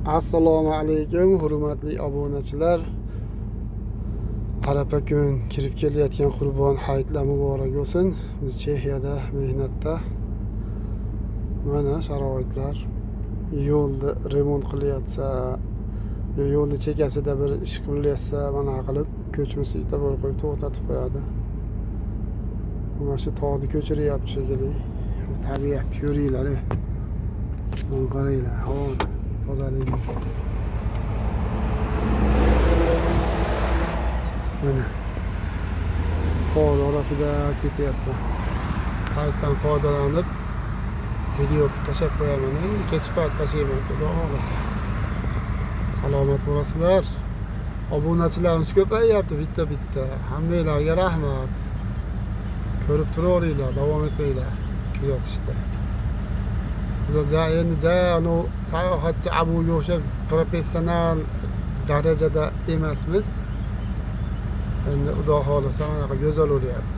Assalomu alaykum, hurmatli obunachilar. Arafa kun kirib kelayotgan Qurbon hayitlar muborak bo'lsin. Biz Chexiyada mehnatda. Mana sharoitlar. Yo'lni remont qilyapsa, yo'lni chekkasida bir ish qilyapsa, mana qilib ko'chma svetofor qo'yib to'xtatib qo'yadi. Mana shu tog'ni ko'chiryapti shekilli. Tabiatni ko'ringlar. Buni qaranglar, havo tozaligi. Mana fol orasida ketyapti. Paytdan foydalanib video qilib tashlab qo'yaman. Endi kech payt tashlayman, xudo xohlasa. Salomat bo'lasizlar. Obunachilarimiz ko'payyapti bitta-bitta. Hammanglarga rahmat. Ko'rib turaveringlar, davom etinglar kuzatishda. Biz endi ja anavi sayohatchi Abuga o'xshab professional darajada emasmiz. Endi xudo xohlasa manaqa go'zal bo'lyapti.